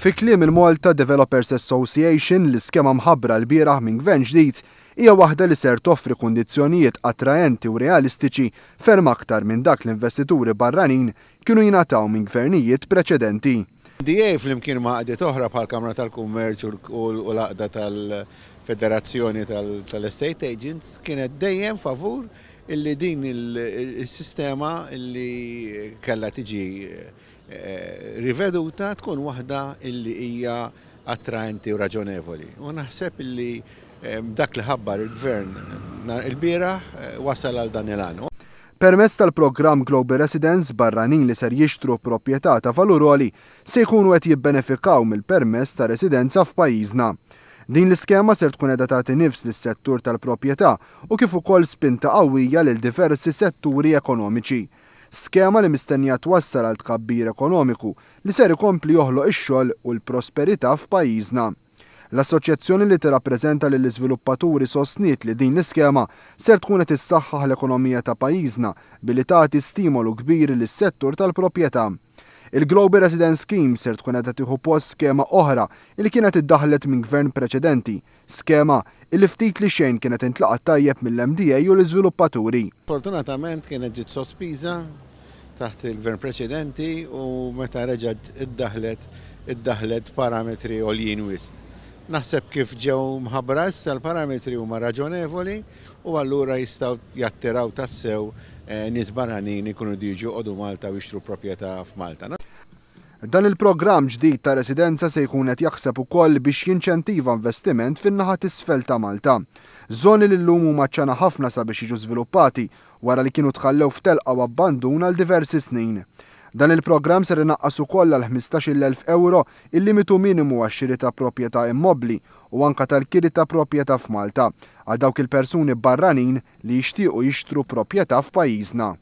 Fi kliem il-Malta Developers Association, l-iskema mħabbra lbieraħ minn Gvern ġdid hija waħda li ser toffri kundizzjonijiet attraenti u realistiċi ferm aktar minn dak l-investituri barranin kienu jingħataw minn gvernijiet preċedenti. DA flimkien ma' għaqdiet oħra bħall-Kamra tal-Kummerċ u l-Għaqda tal-Federazzjoni tal-Estate Agents kienet dejjem favur illi din is-sistema illi kellha tiġi riveduta tkun waħda illi hija attraenti u raġonevoli. U naħseb illi dak li ħabbar il-Gvern ilbieraħ wasal għal dan il-għan. Permezz tal-programm Global Residence, barranin li ser jixtru proprjetà ta' valur għoli se jkunu qed jibbenefikaw mill-permess ta' residenza f'pajjiżna. Din l-iskema ser tkun qiegħda tagħti nifs lis-settur tal-proprjetà u kif ukoll spinta qawwija lil diversi setturi ekonomiċi. Skema li mistennija twassal għal tkabbir ekonomiku li ser ikompli joħloq ix-xogħol u l-prosperità f'pajjiżna. L-assoċjazzjoni li tirrappreżenta lill-iżviluppaturi sostniet li din l-iskema ser tkun qed issaħħaħ l-ekonomija ta' pajjiżna billi tagħti stimolu kbir lis-settur tal-proprjetà. Il-Global Residence Scheme ser tkun qiegħda tieħu post skema oħra li kienet iddaħħlet minn gvern preċedenti, skema illi ftit li xejn kienet intlaqgħet tajjeb mill-MDA u l-iżviluppaturi. Fortunatament kienet ġiet sospiża taħt il-gvern preċedenti u meta reġgħet iddaħħlet, iddaħħlet parametri għoljin wisq. Naħseb kif ġew mħabbra issa l-parametri huma raġonevoli u allura jistgħu jattiraw tassew nies barranin ikunu jridu jiġu joqogħdu Malta u jixtru proprjetà f'Malta. Dan il-programm ġdid ta' residenza se jkun qed jaħseb ukoll biex jinċentiva investiment fin-naħa t'isfel ta' Malta. Żoni li llum huma ċana ħafna sabiex jiġu żviluppati wara li kienu tħallew f'telqa u abbandun għal diversi snin. Dan il-programm ser inaqqas ukoll għal 15,000 ewro il-limitu minimu għax-xiri ta' proprjetà immobbli u anka tal-kiri ta' proprjetà f'Malta għal dawk il-persuni barranin li jixtiequ jixtru proprjetà f'pajjiżna.